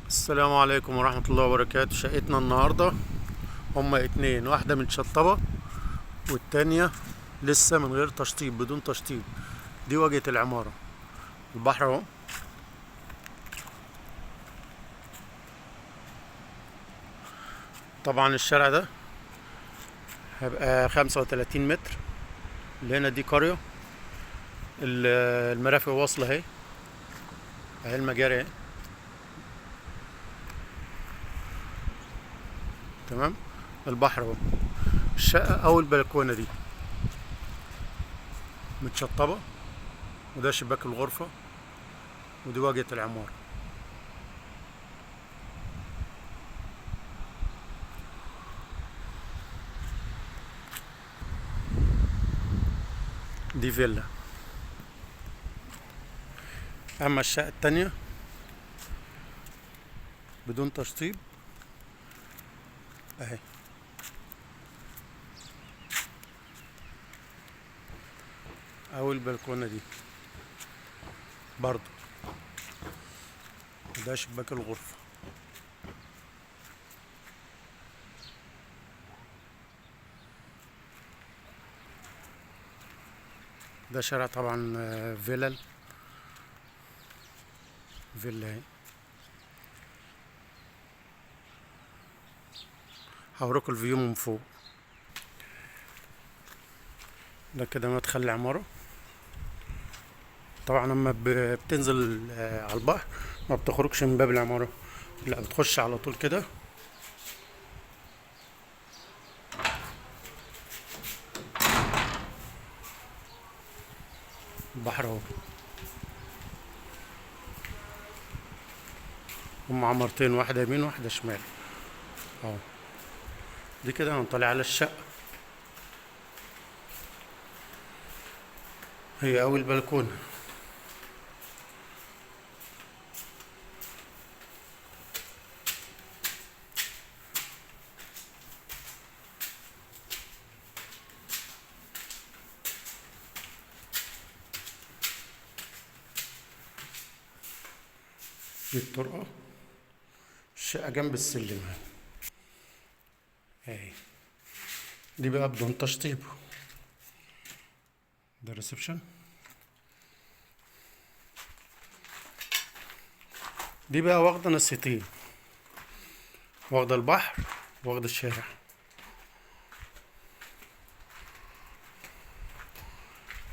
السلام عليكم ورحمة الله وبركاته. شقتنا النهاردة هما اتنين، واحدة متشطبة والتانية لسه من غير تشطيب، بدون تشطيب. دي واجهة العمارة، البحر اهو. طبعا الشارع ده هيبقى 35 متر. اللي هنا دي قرية، المرافق واصلة اهي، اهي المجاري اهي، تمام. البحر اهو. الشقة او البلكونة دي متشطبة، وده شباك الغرفة، ودي واجهة العمارة. دي فيلا. اما الشقة التانية بدون تشطيب اهي، او البلكونة دي برضو، وده شباك الغرفة. ده شارع طبعا فيلل، فيلا اهي. هوريكم ال view من فوق. ده كده مدخل العمارة. طبعا لما بتنزل على البحر ما بتخرجش من باب العمارة، لا بتخش على طول كده. البحر اهو. هم عمارتين، واحدة يمين واحدة شمال اهو. دي كده هنطلع على الشقة، هي أول بلكونة. دي الطرقة، الشقة جنب السلم اهي. دي بقى بدون تشطيب. ده الريسبشن. دي بقى واخدة نصيتين، واخدة البحر واخدة الشارع.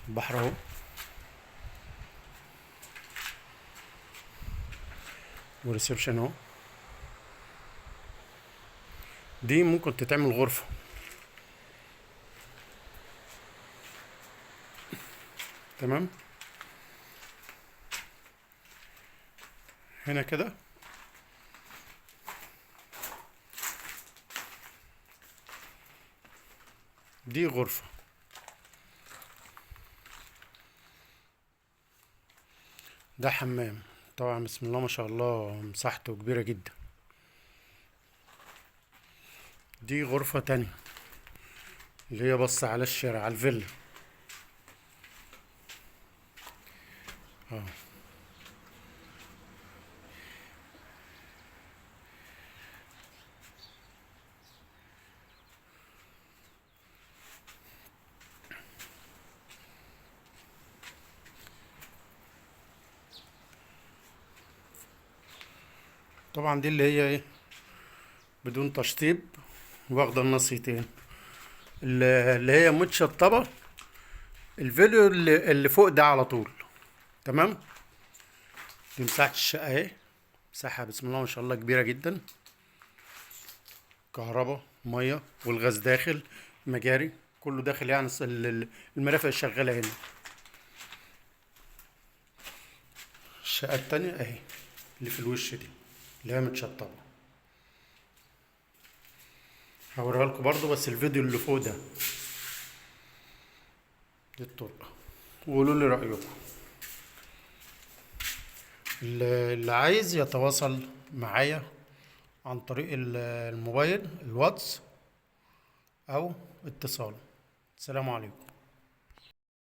البحر اهو، وريسبشن اهو. دي ممكن تتعمل غرفة. تمام. هنا كده دي غرفة. ده حمام. طبعا بسم الله ما شاء الله مساحته كبيرة جدا. دي غرفة تانية اللي هي بص على الشارع، على الفيلا. طبعا دي اللي هي ايه، بدون تشطيب، واخده النصيتين. اللي هي متشطبه الفيديو اللي فوق ده على طول. تمام. دي مساحه الشقه اهي، مساحه بسم الله ما شاء الله كبيره جدا. كهرباء، ميه، والغاز داخل، مجاري كله داخل، يعني المرافق شغاله هنا. الشقه التانية اهي اللي في الوش دي اللي هي متشطبه، هوريها لكم برضو بس الفيديو اللي فوق ده. دي الطرقه، وقولوا لي رايكم. اللي عايز يتواصل معايا عن طريق الموبايل، الواتس، او اتصال. السلام عليكم.